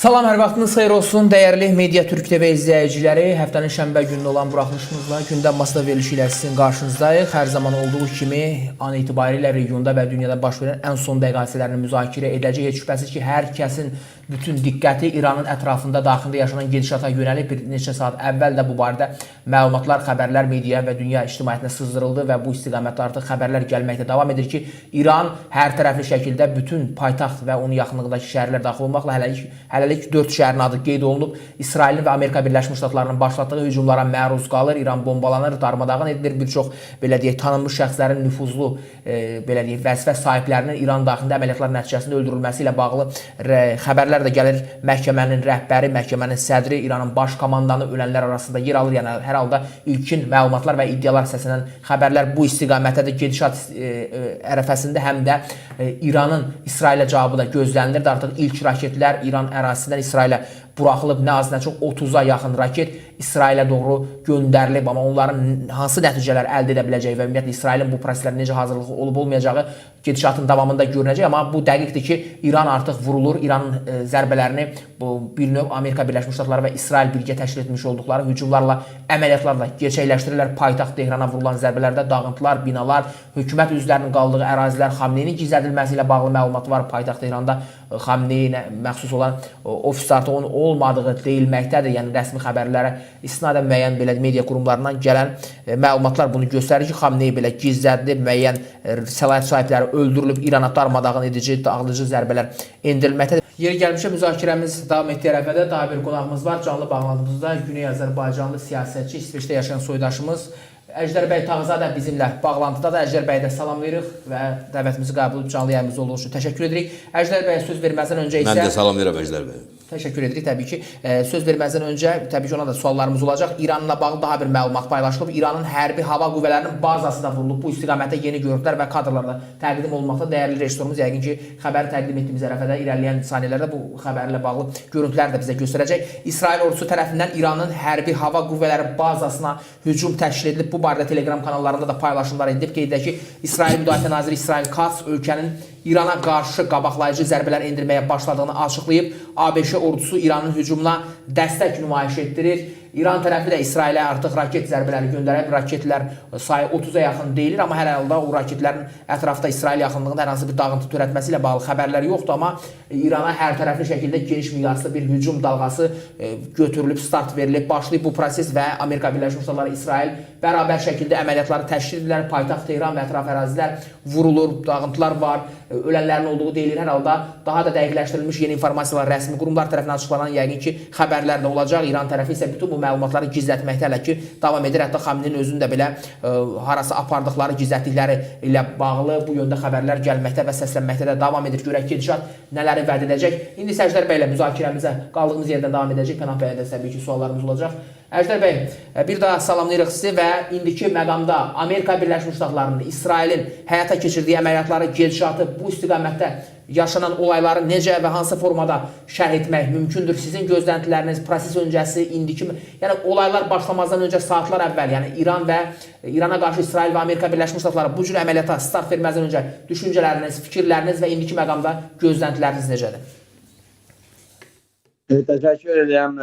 Salam, hər vaxtınız xeyir olsun dəyərli Media Türk TV izləyiciləri. Həftənin şənbə günü olan buraxılışımızla gündəm masada verilişi ilə sizin qarşınızdayıq. Hər zaman olduğu kimi an itibarilə regionda və dünyada baş verən ən son dəqiqə hadisələrini müzakirə edəcəyik. Heç şübhəsiz ki, hər kəsin bütün diqqəti İranın ətrafında, daxilində yaşanan gedişata yönəlib. Bir neçə saat əvvəl də bu barədə məlumatlar, xəbərlər media və dünya ictimaiyyətinə sızdırıldı və bu istiqamətdə artıq xəbərlər gəlməkdə davam edir ki, İran hər tərəfli şəkildə bütün paytaxt və onun yaxınlığındakı şəhərlər daxil olmaqla hələlik 4 şəhərin adı qeyd olunub. İsrailin və Amerika Birləşmiş Ştatlarının başlatdığı hücumlara məruz qalır. İran bombalanır, darmadağın edilir. Bir çox belə deyək, tanınmış şəxslərin nüfuzlu belə deyək, vəzifə sahiblərinin İran daxilində əməliyyatlar nəticəsində öldürülməsi ilə bağlı xəbərlər də gəlir. Məhkəmənin rəhbəri, məhkəmənin sədri, İranın baş komandanı ölənlər arasında yer alır. Yəni hər halda ilkin məlumatlar və iddialar səslənən xəbərlər bu istiqamətdədir. Gedişat ərəfəsində həm də İranın İsrailə cavabı da gözlənilirdi. Artıq ilk raketlər İran ərazisindən İsrailə buraxılıb. Nə az nə çox 30-a yaxın raket İsrailə doğru göndərilib, amma onların hansı nəticələr əldə edə biləcəyi və ümumiyyətlə İsrailin bu proseslərə necə hazırlıqlı olub olmayacağı gedişatın davamında görünəcək, amma bu dəqiqdir ki, İran artıq vurulur. İranın zərbələrini bu bir növ Amerika Birləşmiş Ştatları və İsrail birgə təşkil etmiş olduqları hücumlarla, əməliyyatlarla gerçəkləşdirirlər. Paytaxt Tehrana vurulan zərbələrdə dağıntılar, binalar, hökumət üzvlərinin qaldığı ərazilər, Xamneyinin gizlədilməsi ilə bağlı məlumat var. Paytaxt Tehranda Xamneyinə məxsus olan ofis artıq onun olmadığı deyilməkdədir. Yəni rəsmi xəbərlərə istinadən müəyyən belə media qurumlarından gələn məlumatlar bunu göstərir ki, Xamney belə gizlədilib, müəyyən səlahiyyət sahibləri öldürülüb, İrana darmadağın edici, dağıdıcı zərbələr endirilməkdədir. Yeri gəlmişə müzakirəmiz davam etdiyi ərəfədə daha bir qonağımız var. Canlı bağlantımızda Güney Azərbaycanlı siyasətçi, İsveçdə yaşayan soydaşımız Əjdər bəy Tağızadə bizimlə bağlantıdadır. Əjdər bəyi də salamlayırıq və dəvətimizi qəbul edib canlı yayımızda olduğu üçün təşəkkür edirik. Əjdər bəyə söz verməzdən öncə isə Mən də salamlayıram Əjdər bəyi. Təşəkkür edirik təbii ki. Söz verməzdən öncə təbii ki ona da suallarımız olacaq. İranla bağlı daha bir məlumat paylaşılıb. İranın hərbi hava qüvvələrinin bazası da vurulub. Bu istiqamətdə yeni görüntülər və kadrlar da təqdim olunmaqda. Dəyərli rejissorumuz yəqin ki, xəbəri təqdim etdiyimiz ərəfədə irəliləyən saniyələrdə bu xəbərlə bağlı görüntülər də bizə göstərəcək. İsrail ordusu tərəfindən İranın hərbi hava qüvvələri bazasına hücum təşkil edilib. Bu barədə Telegram kanallarında da paylaşımlar edilib. Qeyd edək ki, İsrail Müdafiə Naziri İsrail Katz ölkənin İrana qarşı qabaqlayıcı zərbələr endirməyə başladığını açıqlayıb. ABŞ ordusu İranın hücumuna dəstək nümayiş etdirir. İran tərəfi də İsrailə artıq raket zərbələri göndərib. Raketlər sayı 30-a yaxın deyilir, amma hər halda o raketlərin ətrafda İsrail yaxınlığında hər hansı bir dağıntı törətməsi ilə bağlı xəbərlər yoxdur, amma İrana hər tərəfli şəkildə geniş miqyaslı bir hücum dalğası götürülüb, start verilib, başlayıb bu proses və Amerika Birləşmiş Ştatları, İsrail bərabər şəkildə əməliyyatları təşkil edirlər. Paytaxt Tehran və ətraf ərazilər vurulur, dağıntılar var, ölənlərin olduğu deyilir. Hər halda daha da dəqiqləşdirilmiş yeni informasiyalar rəsmi qurumlar tərəfindən açıqlanan yəqin ki, xəbərlər də olacaq. İran tərəfi isə bütün bu məlumatları gizlətməkdə hələ ki davam edir. Hətta Xamneyinin özünün də belə harasa apardıqları, gizlətdikləri ilə bağlı bu yöndə xəbərlər gəlməkdə və səslənməkdə də davam edir. Görək gedişat nələri vəd edəcək. İndi isə Əjdər bəylə müzakirəmizə qaldığımız yerdən davam edəcək. Pənah bəyə də təbii ki suallarımız olacaq. Əjdər bəy, bir daha salamlayırıq sizi və indiki məqamda Amerika Birləşmiş Ştatlarının, İsrailin həyata keçirdiyi əməliyyatları, gedişatı, bu istiqamətdə yaşanan olayları necə və hansı formada şərh etmək mümkündür? Sizin gözləntiləriniz, proses öncəsi, indiki, yəni olaylar başlamazdan öncə saatlar əvvəl, yəni İran və İrana qarşı İsrail və Amerika Birləşmiş Ştatları bu cür əməliyyata start verməzdən öncə düşüncələriniz, fikirləriniz və indiki məqamda gözləntiləriniz necədir? Təşəkkür edirəm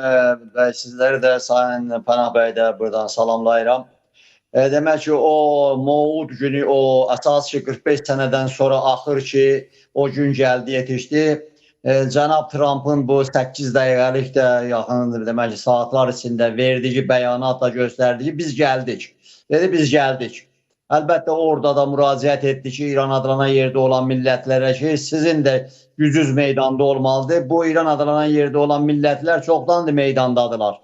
və sizləri də, Sayın Pənah bəy də buradan salamlayıram. Demək ki, o Moud günü, o əsas ki 45 sənədən sonra axır ki o gün gəldi, yetişdi. Cənab Trumpın bu 8 dəqiqəlik də yaxın, demək ki, saatlar içində verdiyi bəyanatla göstərdi ki, biz gəldik. Dedi, biz gəldik. Əlbəttə orada da müraciət etdi ki, İran adlanan yerdə olan millətlərə ki, sizin də gücünüz meydanda olmalıdır. Bu İran adlanan yerdə olan millətlər çoxdandır meydandadılar.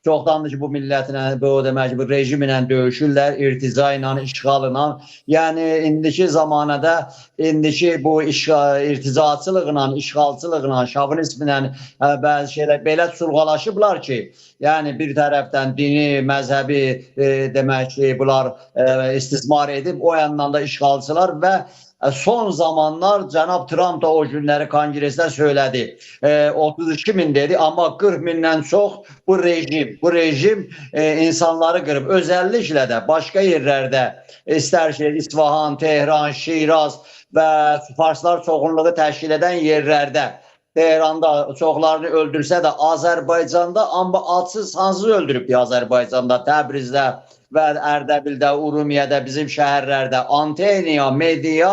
Çoxdandır ki, bu millətlə, bu demək ki, bu rejimlə döyüşürlər, irtica ilə, işğalla. Yəni indiki zamanədə, indiki bu irticaçılıqla, işğalçılıqla, şovinizmlə bəzi şeylər belə çulğalaşıblar ki, yəni bir tərəfdən dini, məzhəbi demək ki, bunlar istismar edib, o yandan da işğalçılar və son zamanlar cənab Trump da o günləri konqresdə söylədi. 32 min dedi, amma 40 mindən çox bu rejim insanları qırıb. Özəlliklə də başqa yerlərdə, istər ki İsfahan, Tehran, Şiraz və farslar çoxunluğu təşkil edən yerlərdə Tehranda çoxlarını öldürsə də Azərbaycanda amma adsız sansız öldürübdü Azərbaycanda, Təbrizdə və Ərdəbildə, Urumiyədə, bizim şəhərlərdə anteniya, media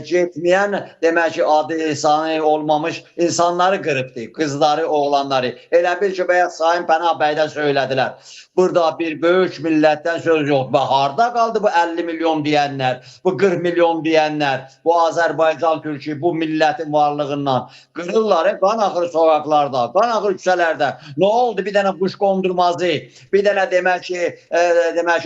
getməyən, demək ki, adı sanı olmamış insanları qırıbdı, qızları, oğlanları. Elə bil ki, bəyaz Sayın Pənah bəydən söylədilər. Burada bir böyük millətdən söz yox. Və harda qaldı bu 50 milyon deyənlər, bu 40 milyon deyənlər, bu Azərbaycan türkü, bu millətin varlığından qırırlar, qan axır sokaklarda, qan axır küçələrdə. Nə oldu? Bir dənə quş qondurmazı, bir dənə demək ki,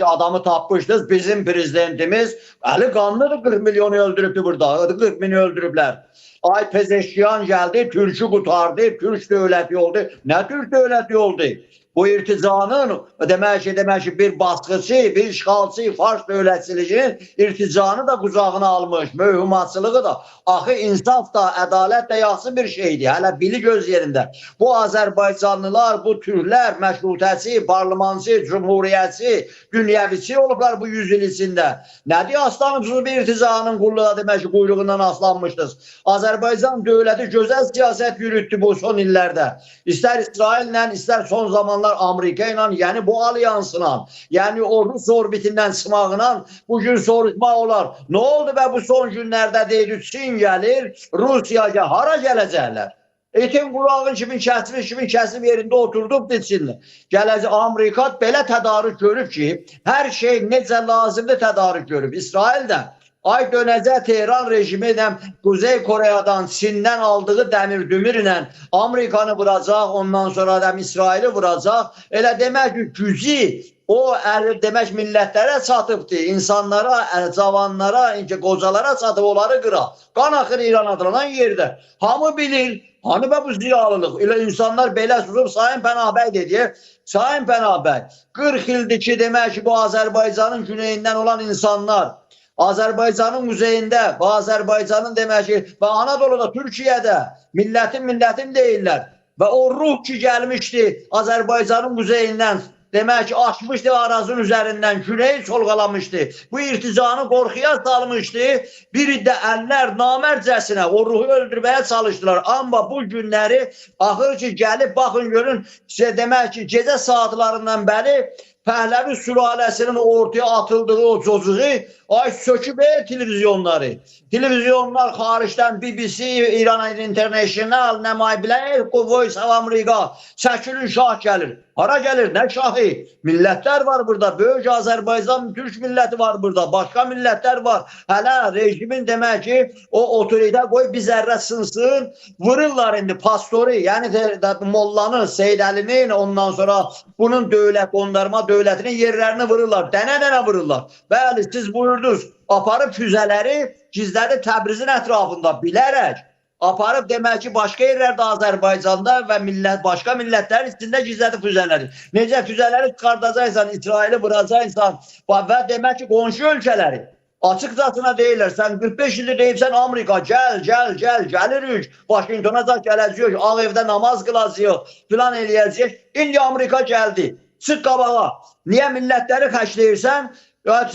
adamı tapmışdınız. Bizim prezidentimiz əli qanlıdır, 40 milyonu öldürübdü burada, 40 mini öldürüblər. Ay Pezeşkiyan gəldi, türkü qurtardı, türk dövləti oldu. Nə türk dövləti oldu? Bu irticanın demək ki, bir baskıcı, bir işğalçı, Fars dövlətçiliyinin irticanı da qucağına almış, mövhumatçılığı da. Axı insaf da, ədalət də yaxşı bir şeydir. Hələ bili göz yerində. Bu Azərbaycanlılar, bu türklər məşrutəçi, parlamentçi, cumhuriyyətçi, dünyəviçi olublar bu 100 il içində. Nədir aslanıbsınız bir irticanın qulluğa, demək ki, quyruğundan aslanmışdınız. Azərbaycan dövləti gözəl siyasət yürütdü bu son illərdə. İstər İsraillə, istər son zamanlar Amerika ilə, yəni bu alyansla, yəni o Rus orbitindən çıxmağına bugün soruşmaq olar. Nə oldu bə bu son günlərdə deyildi, Çin gəlir, Rusiya gəlir, hara gələcəklər? İtin qulağın kimi kəsimiş kimi kəsim yerində oturdub Çinlə. Gələcək Amerika belə tədarük görüb ki, hər şey necə lazımdır tədarük görüb. İsrail də ay dönəcək Tehran rejimi ilə Kuzey Koreyadan, Çindən aldığı dəmir dümürlə Amerikanı vuracaq, ondan sonra da İsraili vuracaq. Elə demək ki, gücü o demək millətlərə çatıbdır, insanlara, cavanlara, qocalara çatıb onları qıra. Qan axır İran adılanan yerdə. Hamı bilir, hani bə bu ziyalılıq? Elə insanlar belə susub, Sayın Pənah bəy dedi. Sayın Pənah bəy, 40 ildir ki, demək ki, bu Azərbaycanın güneyindən olan insanlar, Azərbaycanın quzeyində və Azərbaycanın demək ki, və Anadolu'da, Türkiyədə millətim deyirlər. Və o ruh ki gəlmişdi Azərbaycanın quzeyindən, demək ki, aşmışdı Arazın üzərindən, güneyi çolğalamışdı. Bu irticanı qorxuya salmışdı. Bir də əllər namərcəsinə o ruhu öldürməyə çalışdılar. Amma bu günləri axır ki gəlib, baxın görün, sizə demək ki, gecə saatlarından bəri Pəhləvi sülaləsinin ortaya atıldığı o cocuğu ay söküb televizyonları. Televizyonlar xaricdən BBC, İran International, nə may bilək, Voice of America, çəkilin şah gəlir. Hara gəlir? Nə şahı? Millətlər var burada. Böyük Azərbaycan türk milləti var burada. Başqa millətlər var. Hələ rejimin demək ki, o otoritə qoy bir zərrə sınsın. Vururlar indi pastoru, yəni mollanın, Seyid Əlinin, ondan sonra bunun dövlət qondarma dövlətinin yerlərini vururlar. Dənə-dənə vururlar. Bəli, siz buyurdunuz. Aparıb füzələri gizlədib Təbrizin ətrafında bilərək. Aparıb demək ki, başqa yerlərdə Azərbaycanda və başqa millətlərin içində gizlədib füzələri. Necə füzələri çıxardacaqsan, İsraili vuracaqsan və demək ki, qonşu ölkələri açıqcasına deyirlər. Sən 45 ildir deyibsən Amerika, gəl, gəl, gəl, gəlirik. Vaşinqtona da gələcəyik, Ağ evdə namaz qılacağıq, filan eləyəcəyik. İndi Amerika gəldi. Çıx qabağa. Niyə millətləri xəşləyirsən?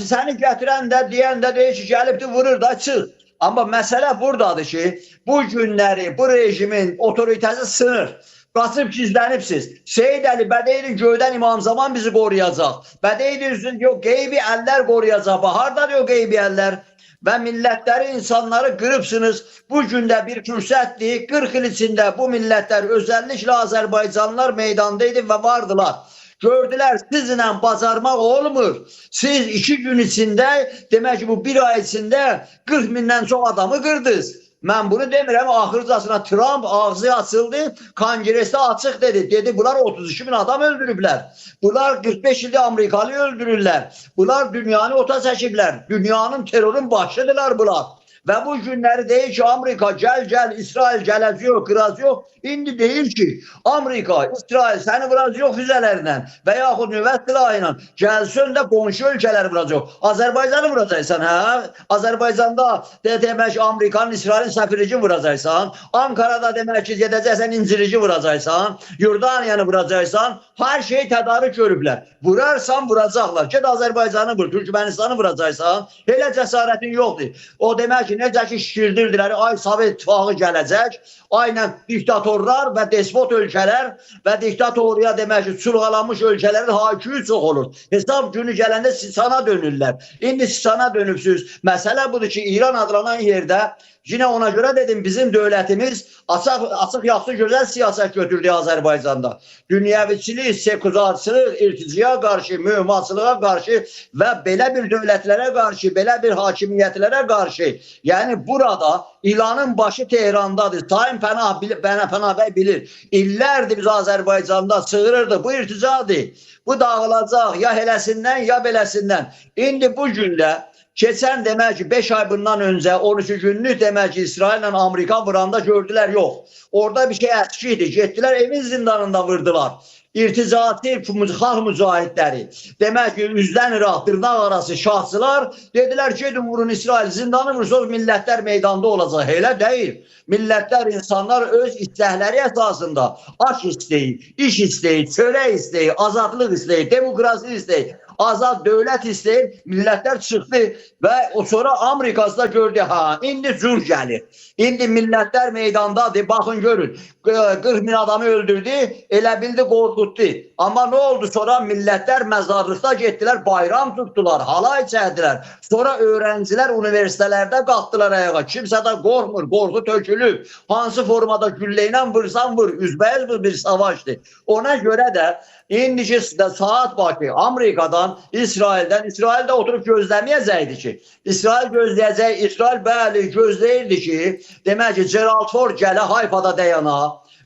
Səni gətirən də, deyən də deyir ki, gəlibdir, vurur da, çıx. Amma məsələ buradadır ki, bu günləri bu rejimin otoritəsi sınır. Qaçıb gizlənibsiz. Seyid Əli bədeyli göydən İmam Zaman bizi qoruyacaq. Bədeyli yox, qeybi əllər qoruyacaq. Hardadır o qeybi əllər? Və millətləri, insanları qırıbsınız. Bu gündə bir fürsətdir. 40 il içində bu millətlər, özəlliklə Azərbaycanlılar meydandaydı və vardılar. Gördülər, sizinlə bacarmaq olmur. Siz 2 gün içində, demək ki, bu bir ay içində 40 mindən çox adamı qırdınız. Mən bunu demirəm, axırcasına Trump ağzı açıldı, konqresdə açıq dedi. Dedi, bunlar 32 min adam öldürüblər. Bunlar 45 ildə Amerikalı öldürürlər. Bunlar dünyanı ota çəkiblər. Dünyanın terörün başıdırlar bunlar. Və bu günləri deyir ki, Amerika gəl, gəl, İsrail gələcək, qıracaq. İndi deyir ki, Amerika, İsrail səni vuracaq füzələrlə və yaxud nüvə silahı ilə. Gəlsin də qonşu ölkələri vuracaq. Azərbaycanı vuracaqsan, hə? Azərbaycanda demək ki, Amerikanın, İsrailin səfirliyi vuracaqsan. Ankarada demək ki, gedəcəksən İncirliyi vuracaqsan. Yordaniyanı vuracaqsan. Hər şeyi tədarük görüblər. Vurarsan vuracaqlar. Get Azərbaycanı vur, Türkmenistanı vuracaqsan. Elə cəsarətin yoxdur. O demək ki, Demək ki, necə ki şişirdirdilər, ay Sovet İttifaqı gələcək, aynən diktatorlar və despot ölkələr və diktatoriya demək ki, çulğalanmış ölkələrin hayküyü çox olur. Hesab günü gələndə siçana dönürlər. İndi siçana dönübsünüz. Məsələ budur ki, İran adlanan yerdə yenə ona görə dedim, bizim dövlətimiz açıq, yaxşı, gözəl siyasət götürdü Azərbaycanda. Dünyəviçilik, sekularçılıq, irticaya qarşı, mühümmatçılığa qarşı və belə bir dövlətlərə qarşı, belə bir hakimiyyətlərə qarşı. Yəni burada ilanın başı Tehrandadır. Sayın Pənah bəy bilir. İllərdir biz Azərbaycanda çığırırdıq. Bu irticadır. Bu dağılacaq ya heləsindən, ya beləsindən. İndi bu gündə keçən demək ki, 5 ay bundan öncə 12 günlük demək ki, İsraillə Amerika vuranda gördülər, yox. Orada bir şey əski idi. Getdilər evin zindanında vurdular. İrticati xalq mücahidləri. Demək ki, üzdən İraq, dırnaq arası şahçılar dedilər ki, gedin vurun İsrail zindanı vursunuz, millətlər meydanda olacaq. Elə deyil. Millətlər, insanlar öz istəkləri əsasında aş istəyir, iş istəyir, çörək istəyir, azadlıq istəyir, demokrasi istəyir, azad dövlət istəyir, millətlər çıxdı və o sonra Amerikası da gördü, ha, indi cür gəlir. İndi millətlər meydandadır, baxın görün, 40 min adamı öldürdü, elə bildi qorxutdu. Amma nə oldu sonra? Millətlər məzarlıqda getdilər, bayram tutdular, halay çəkdilər. Sonra öğrencilər universitetlərdə qalxdılar ayağa. Kimsə də qorxmur, qorxu tökülüb. Hansı formada güllə ilə vursan vur, üzbəyiz bu bir savaşdır. Ona görə də indiki saat başı Amerikadan, İsraildən, İsrail də oturub gözləməyəcəkdi ki, İsrail gözləyəcək, İsrail bəli gözləyirdi ki, demək ki, Gerald Ford gələ Hayfada dayana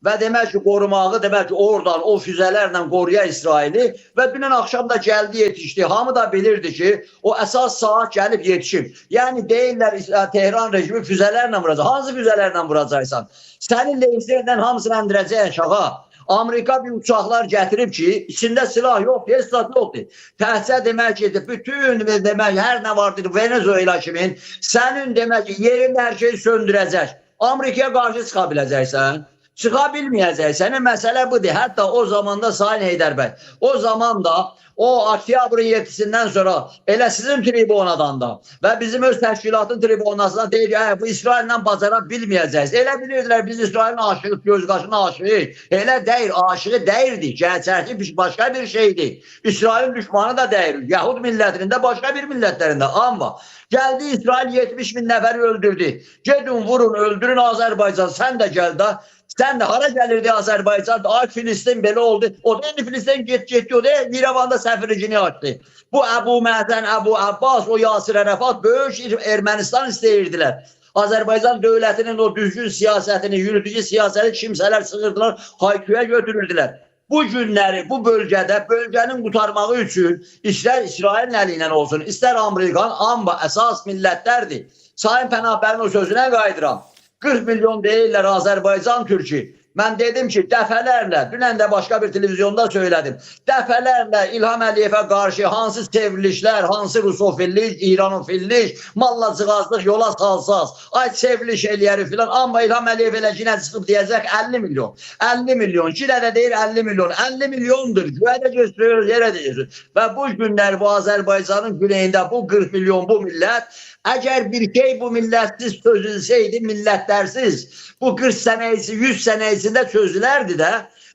və demək ki, qorumağı, demək ki, oradan o füzələrlə qoruya İsraili və dünən axşam da gəldi yetişdi. Hamı da bilirdi ki, o əsas saat gəlib yetişib. Yəni deyirlər Tehran rejimi füzələrlə vuracaq. Hansı füzələrlə vuracaqsan? Sənin leyzerlə hamısını endirəcək aşağı. Amerika bir uçaqlar gətirib ki, içində silah yoxdur, heç zat yoxdur. Təhcə demək ki, bütün demək hər nə vardır Venezuela kimin, sənin demək ki, yerində hər şeyi söndürəcək. Amerikaya qarşı çıxa biləcəksən. Çıxa bilməyəcəksən. Məsələ budur. Hətta o zamanda Sayın Heydər bəy, o zaman da o oktyabrın 7-sindən sonra elə sizin tribunadan da və bizim öz təşkilatın tribunasından deyir ki, bu İsraillə bacara bilməyəcəksiniz. Elə bilirdilər biz İsrailin aşığıq, göz qaşına aşığıq. Elə deyil, aşığı deyildik. Gerçəklik başqa bir şeydir. İsrailin düşmanı da deyil. Yahud millətinin də başqa bir millətlərində. Amma gəldi İsrail 70 min nəfəri öldürdü. Gedin vurun, öldürün Azərbaycan. Sən də gəl də. Sən də hara gəlirdi Azərbaycan? Ay Filistin belə oldu. O da indi Filistin getdi. O da İrəvanda səfirligini açdı. Bu Əbu Məzən, Əbu Abbas, o Yasir Ərəfat böyük Ermənistan istəyirdilər. Azərbaycan dövlətinin o düzgün siyasətini, yürütücü siyasəti kimsələr çıxırdılar, hayküyə götürürdülər. Bu günləri bu bölgədə, bölgənin qurtarmağı üçün istər İsrailin əli ilə olsun, istər Amerikan, amma əsas millətlərdir. Sayın Pənah bəyin o sözünə qayıdıram. 40 milyon deyirlər Azərbaycan Türkü. Mən dedim ki, dəfələrlə, dünən də başqa bir televizyonda söylədim. Dəfələrlə İlham Əliyevə qarşı hansı çevrilişlər, hansı rusofillik, İranofillik, mallacığazlıq yola salsaz, ay çevriliş eləyərik filan. Amma İlham Əliyev elə yenə çıxıb deyəcək 50 milyon. 50 milyon, yenə də deyir 50 milyon. 50 milyondur. Göyə də götürür, yerə də götürür. Və bu günlər bu Azərbaycanın güneyində bu 40 milyon bu millət, əgər bir şey bu millətsiz çözülseydi, millətlərsiz, bu 40 sənə 100 sənə içində çözülərdi də,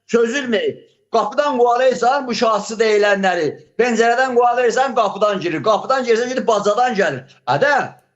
çözülməyib. Qapıdan qovalayırsan bu şahsı deyilənləri, pəncərədən qovalayırsan qapıdan girir, qapıdan girsən gedib bacadan gəlir. Ədə,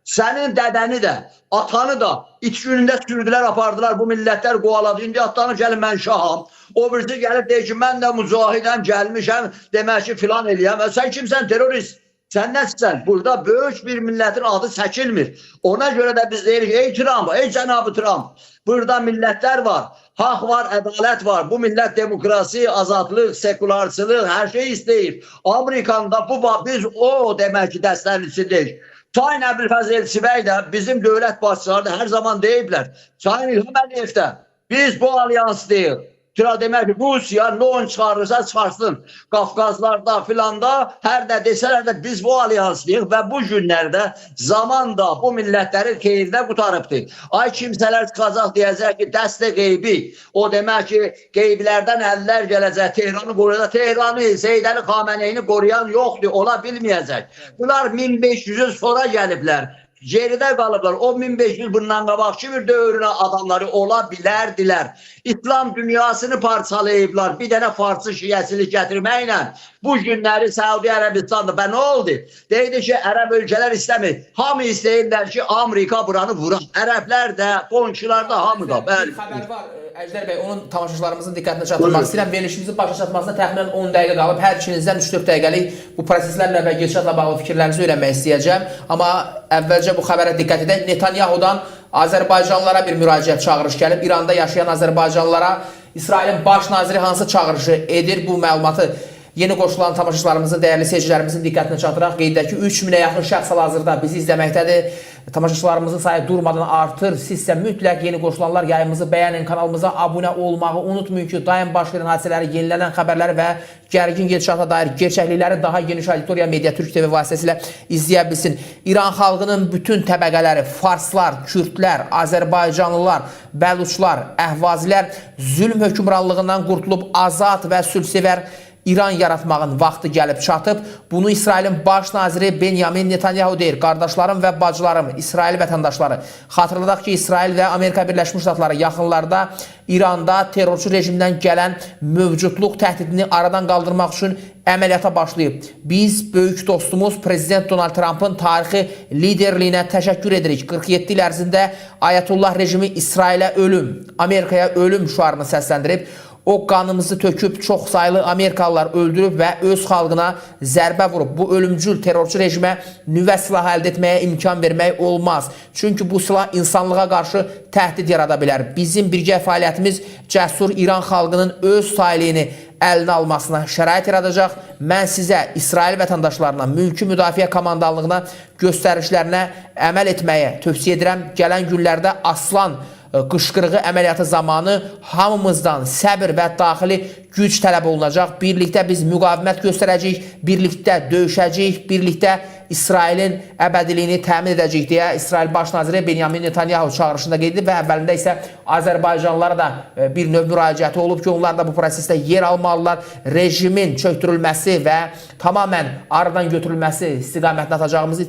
sənin dədəni də, atanı da it günündə sürdülər, apardılar, bu millətlər qovaladı. İndi atlanıb gəlin mən şaham. O birisi gəlib deyir ki, mən də mücahidəm, gəlmişəm, demək ki, filan eləyəm. Sən kimsən, terörist? Sən nəsən? Burada böyük bir millətin adı çəkilmir. Ona görə də biz deyirik, ey Trump, ey cənabı Trump, burada millətlər var, haqq var, ədalət var. Bu millət demokrasi, azadlıq, sekularçılıq, hər şey istəyir. Amerikanda bu biz o demək ki, dəstənin içindəyik. Sayın Əbülfəz Elçibəy də bizim dövlət başçıları da hər zaman deyiblər. Sayın İlham Əliyev də biz bu alyans deyil. Demək ki, Rusiya nə oyun çıxarırsa çıxarsın. Qafqazlarda filanda hər nə desələr də biz bu alyanslıyıq və bu günlərdə zaman da bu millətləri xeyrinə qurtarıbdır. Ay kimsələr çıxacaq deyəcək ki, dəstə qeybi. O demək ki, qeyblərdən əllər gələcək, Tehranı qoruyacaq. Tehranı, Seyid Əli Xameneyini qoruyan yoxdur, ola bilməyəcək. Bunlar 1500-ün sonra gəliblər. Geridə qalıblar. O 1500 bundan qabaqçı bir dövrünə adamları ola bilərdilər. İslam dünyasını parçalayıblar. Bir dənə farsı şiəsilik gətirməklə. Bu günləri Səudi Ərəbistan'da. Və nə oldu? Deydi ki, ərəb ölkələr istəmir. Hamı istəyirlər ki, Amerika buranı vurar. Ərəblər də, qonşular da, hamı da. Bir xəbər var. Əjdər bəy, onun tamaşaçılarımızın diqqətinə çatdırmaq istəyirəm. Verilişimizin başa çatmasına təxminən 10 dəqiqə qalıb. Hər ikinizdən 3-4 dəqiqəlik bu proseslərlə və gedişatla bağlı fikirlərinizi öyrənmək istəyəcəm. Amma əvvəlcə bu xəbərə diqqət edək. Netanyahudan Azərbaycanlılara bir müraciət çağırış gəlib. İranda yaşayan Azərbaycanlılara İsrailin baş naziri hansı çağırışı edir? Bu məlumatı yeni qoşulan tamaşaçılarımızın, dəyərli seyircilərimizin diqqətinə çatdıraq. Qeyd edək ki, 3000-ə yaxın şəxs hal-hazırda bizi izləməkdədir. Tamaşaçılarımızın sayı durmadan artır. Siz isə mütləq yeni qoşulanlar yayımızı bəyənin, kanalımıza abunə olmağı unutmayın ki, daim baş verən hadisələri, yenilənən xəbərləri və gərgin gedişata dair gerçəklikləri daha geniş auditoriya Media Türk TV vasitəsilə izləyə bilsin. İran xalqının bütün təbəqələri, farslar, kürdlər, azərbaycanlılar, bəluçlar, əhvazilər zülm hökmranlığından qurtulub azad və sülhsevər İran yaratmağın vaxtı gəlib çatıb. Bunu İsrailin baş naziri Benyamin Netanyahu deyir. Qardaşlarım və bacılarım, İsrail vətəndaşları. Xatırladaq ki, İsrail və Amerika Birləşmiş Ştatları yaxınlarda İranda terrorçu rejimdən gələn mövcudluq təhdidini aradan qaldırmaq üçün əməliyyata başlayıb. Biz böyük dostumuz Prezident Donald Trumpın tarixi liderliyinə təşəkkür edirik. 47 il ərzində Ayətullah rejimi İsrailə ölüm, Amerikaya ölüm şüarını səsləndirib. O qanımızı töküb, çox saylı Amerikalılar öldürüb və öz xalqına zərbə vurub. Bu ölümcül terrorçu rejimə nüvə silahı əldə etməyə imkan vermək olmaz. Çünki bu silah insanlığa qarşı təhdid yarada bilər. Bizim birgə fəaliyyətimiz cəsur İran xalqının öz taleyini əlinə almasına şərait yaradacaq. Mən sizə, İsrail vətəndaşlarına, mülki müdafiə komandanlığına göstərişlərinə əməl etməyə tövsiyə edirəm. Gələn günlərdə Aslan qışqırığı əməliyyatı zamanı hamımızdan səbir və daxili güc tələb olunacaq. Birlikdə biz müqavimət göstərəcəyik, birlikdə döyüşəcəyik, birlikdə İsrailin əbədiliyini təmin edəcəyik deyə İsrail Baş naziri Benyamin Netanyahu çağırışında qeyd edib və əvvəlində isə Azərbaycanlılara da bir növ müraciəti olub ki, onlar da bu prosesdə yer almalılar. Rejimin çökdürülməsi və tamamən aradan götürülməsi istiqamətində atacağımız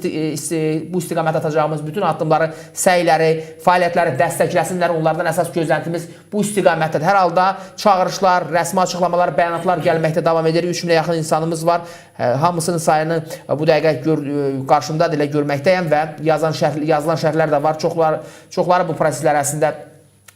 bu istiqamətə atacağımız bütün addımları, səyləri, fəaliyyətləri dəstəkləsinlər. Onlardan əsas gözləntimiz bu istiqamətdədir. Hər halda çağırışlar, rəsmi açıqlamalar, bəyanatlar gəlməkdə davam edir. 3000-ə yaxın insanımız var. Hamısının sayını bu dəqiqə qarşımdadır, elə görməkdəyəm və yazılan şərhlər də var. Çoxları bu proseslər əslində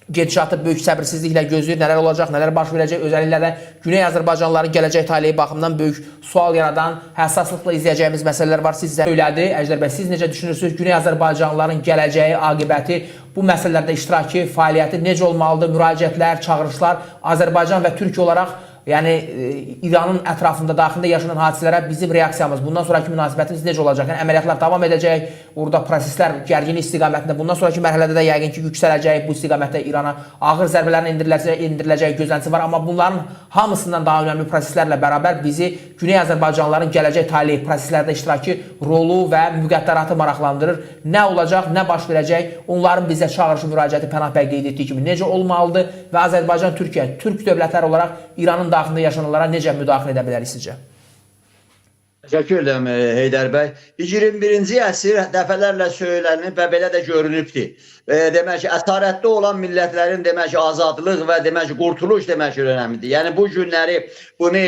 gedişatı böyük səbirsizliklə gözləyir. Nələr olacaq, nələr baş verəcək. Özəlliklə də Güney Azərbaycanlıların gələcək taleyi baxımından böyük sual yaradan, həssaslıqla izləyəcəyimiz məsələlər var. Siz də söylədi. Əjdər bəy, siz necə düşünürsünüz? Güney Azərbaycanlıların gələcəyi, aqibəti, bu məsələlərdə iştirakı, fəaliyyəti necə olmalıdır? Müraciətlər, çağırışlar Azərbaycan və Türkiyə olaraq, yəni İranın ətrafında, daxilində yaşanan hadisələrə bizim reaksiyamız, bundan sonraki münasibətimiz necə olacaq? Yəni əməliyyatlar davam edəcək, orada proseslər gərginlik istiqamətində, bundan sonraki mərhələdə də yəqin ki, yüksələcək, bu istiqamətdə İrana ağır zərbələrin endiriləcəyi gözləntisi var. Amma bunların hamısından daha önəmli proseslərlə bərabər bizi Güney Azərbaycanlıların gələcək taleyi, proseslərdə iştirakı, rolu və müqəddəratı maraqlandırır. Nə olacaq, nə baş verəcək? Onların bizə çağırışı, müraciəti Pənah bəy qeyd etdiyi kimi necə olmalıdır və Azərbaycan, Türkiyə, Türk dövlətləri olaraq İranın daxilində yaşananlara necə müdaxilə edə bilərik sizcə? Təşəkkür edirəm Heydər bəy. 21-ci əsr dəfələrlə söylənib və belə də görünübdür. Demək ki, əsarətdə olan millətlərin demək ki, azadlıq və demək ki, qurtuluş demək ki, önəmlidir. Yəni bu günləri bunu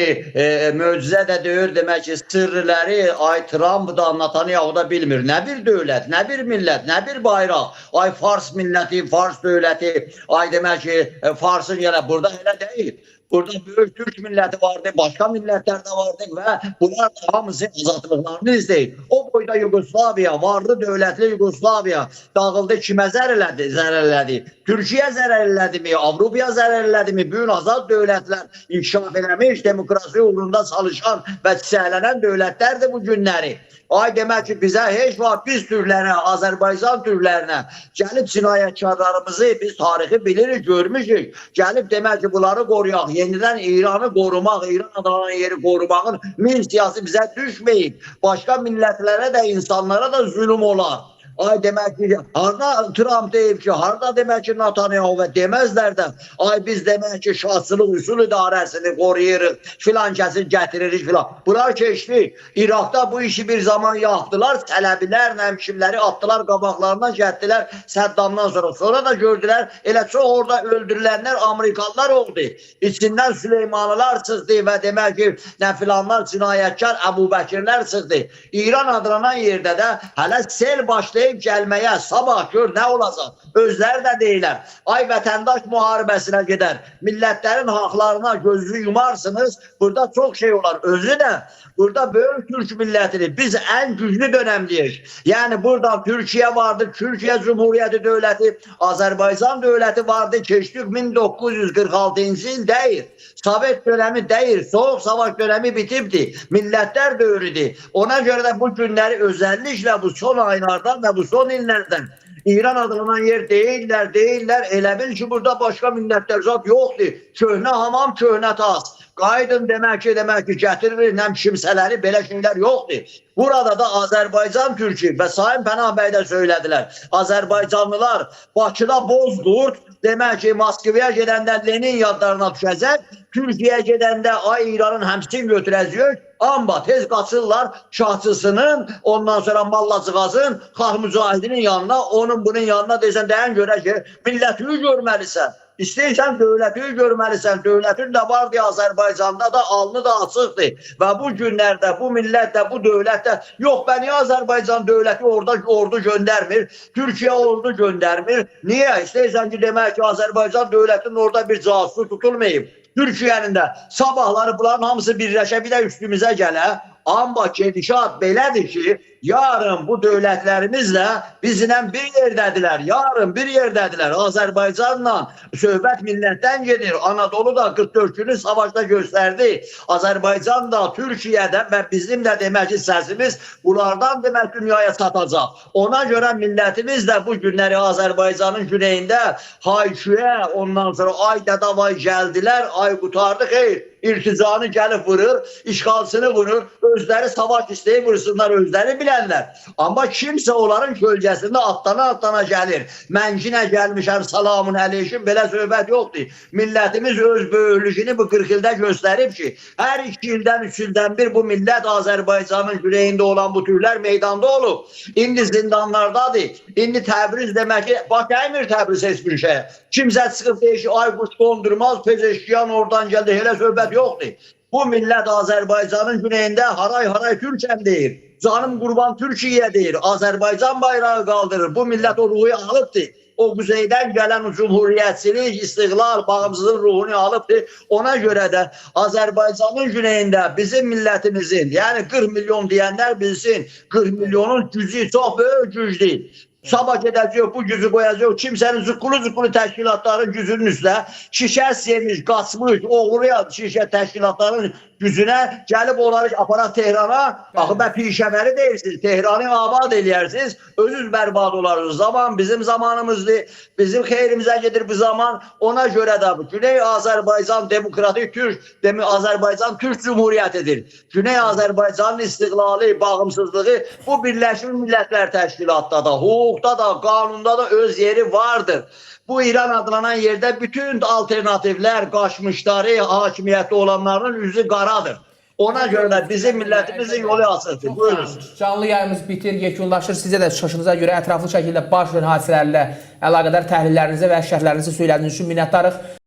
möcüzə də deyir, demək ki, sirrləri ay Trump da, Netanyahu da bilmir. Nə bir dövlət, nə bir millət, nə bir bayraq. Ay Fars milləti, Fars dövləti, ay demək ki, Farsın yenə burada elə deyil. Burada böyük Türk milləti vardı, başqa millətlər də vardı və bunlar da hamısı azadlıqlarını istəyir. O boyda Yugoslaviya, varlı dövlətli Yugoslaviya dağıldı, kimə zərər elədi? Türkiyə zərər elədimi, Avropaya zərər elədimi? Bütün azad dövlətlər inkişaf eləmiş, demokrasi uğrunda çalışan və çiçəklənən dövlətlərdir bu günləri. Ay demək ki, bizə heç vaxt biz türklərə, Azərbaycan türklərinə gəlib cinayətkarlarımızı biz tarixi bilirik, görmüşük. Gəlib demək ki, bunları qoruyaq, yenidən İranı qorumaq, İran adlanan yeri qorumağın missiyası bizə düşməyib. Başqa millətlərə də, insanlara da zülm olar. Ay demək ki, harda Trump deyib ki, harda demək ki Netanyahu və deməzlər də, ay biz demək ki şahçılıq üsul idarəsini qoruyuruq, filan kəsi gətiririk filan. Bunlar keçdi. İraqda bu işi bir zaman yaptılar, sələbilərlə kimləri atdılar qabaqlarına, gətdilər Səddamdan sonra. Sonra da gördülər, elə çox orada öldürülənlər Amerikalılar oldu. İçindən Süleymanlılar çıxdı və demək ki, nə filanlar cinayətkar Əbu Bəkirlər çıxdı. İran adlanan yerdə də hələ sel başlayıb gəlməyə, sabah gör nə olacaq. Özləri də deyirlər, ay vətəndaş müharibəsinə gedər, millətlərin haqlarına gözünüzü yumarsınız, burada çox şey olar. Özü də burada böyük Türk millətini biz ən güclü dönəmdəyik. Yəni burada Türkiyə vardı, Türkiyə Cumhuriyyəti dövləti, Azərbaycan dövləti vardı. Keçdik 1946-cı il deyil. Sovet dönəmi deyil, Soğuk Savaş dönəmi bitibdi. Millətlər dövrüdür. Ona görə də bu günləri özellikle bu son aylardan və bu son illərdən İran adlanan yer deyirlər, deyirlər. Elə bil ki, burada başqa millətlər zat yoxdur. Köhnə hamam, köhnə tas. Qaydın demək ki, gətiririk nəm kimsələri, belə şeylər yoxdur. Burada da Azərbaycan Türkü və Sayın Pənah bəy də söylədilər. Azərbaycanlılar Bakıda Bozqurd, demək ki, Moskvaya gedəndə Lenin yadlarına düşəcək, Türkiyəyə gedəndə ay İranın həmsin götürəcək. Amma tez qaçırlar şahçısının, ondan sonra Mallacığazın, Xalq Mücahidinin yanına, onun bunun yanına desən dayan görək ki, millətini görməlisən. İstəyirsən dövlətini görməlisən. Dövlətin də vardı Azərbaycanda da, alnı da açıqdır. Və bu günlərdə bu millət də, bu dövlət də yox, bə niyə Azərbaycan dövləti orada ordu göndərmir? Türkiyə ordu göndərmir. Niyə? İstəyirsən ki, demək ki, Azərbaycan dövlətinin orada bir casusu tutulmayıb. Türkiyənin də sabahları bunların hamısı birləşə bir də üstümüzə gələ. Amma gedişat belədir ki, yarın bu dövlətlərimizlə bizlə bir yerdədirlər. Yarın bir yerdədirlər. Azərbaycanla söhbət millətdən gedir. Anadolu da 44 günlük savaşda göstərdi. Azərbaycan da, Türkiyədə və bizim də demək ki, səsimiz bunlardan demək dünyaya çatacaq. Ona görə millətimiz də bu günləri Azərbaycanın güneyində hayküyə, ondan sonra ay dədavay gəldilər, ay qutardı, xeyr. İrticanı gəlib vurur, işğalçını vurur, özləri savaş istəyib vursunlar, özləri bilənlər. Amma kimsə onların kölgəsində atlana-atlana gəlir. Mən yenə gəlmişəm, salamun əleykum, belə söhbət yoxdur. Millətimiz öz böyüklüyünü bu 40 ildə göstərib ki, hər 2 ildən, 3 ildən bir bu millət Azərbaycanın güneyində olan bu türlər meydanda olub. İndi zindanlardadır. İndi Təbriz demək ki, baş əymir Təbriz heç bir şeyə. Kimsə çıxıb deyir ki, ay quş qondurmaz, Pezeşkiyan oradan gəldi, elə söhbət yoxdur. Bu millət Azərbaycanın güneyində haray-haray Türkəm deyir. Canım qurban Türkiyə deyir. Azərbaycan bayrağı qaldırır. Bu millət o ruhu alıbdır. O kuzeydən gələn cumhuriyyətçilik, istiqlal, bağımsızlıq ruhunu alıbdır. Ona görə də Azərbaycanın güneyində bizim millətimizin, yəni 40 milyon deyənlər bilsin, 40 milyonun gücü çox böyük gücdür. Sabah gedəcək, bu gücü qoyacaq. Kimsənin zıqqulu təşkilatların gücünün üstə şikəst yemiş, qaçmış, oğruya şirkət təşkilatların gücünə gəlib onları aparaq Tehrana. Axı bə pişəməri deyirsiniz, Tehranı abad eləyərsiniz, özünüz bərbad olarsınız. Zaman bizim zamanımızdır, bizim xeyrimizə gedir bu zaman. Ona görə də bu Güney Azərbaycan Demokratik Türk, demək Azərbaycan Türk Cumhuriyyətidir. Güney Azərbaycanın istiqlalı, bağımsızlığı bu Birləşmiş Millətlər Təşkilatında da, hüquqda da, qanunda da öz yeri vardır. Bu İran adlanan yerdə bütün alternativlər, qaçmışları, hakimiyyətdə olanların üzü qaradır. Ona görə də bizim millətimizin yolu açıqdır. Buyurun. Canlı yayımız bitir, yekunlaşır. Sizə də çıxışınıza görə ətraflı şəkildə baş verən hadisələrlə əlaqədar təhlillərinizə və şərhlərinizi söylədiyiniz üçün minnətdarıq.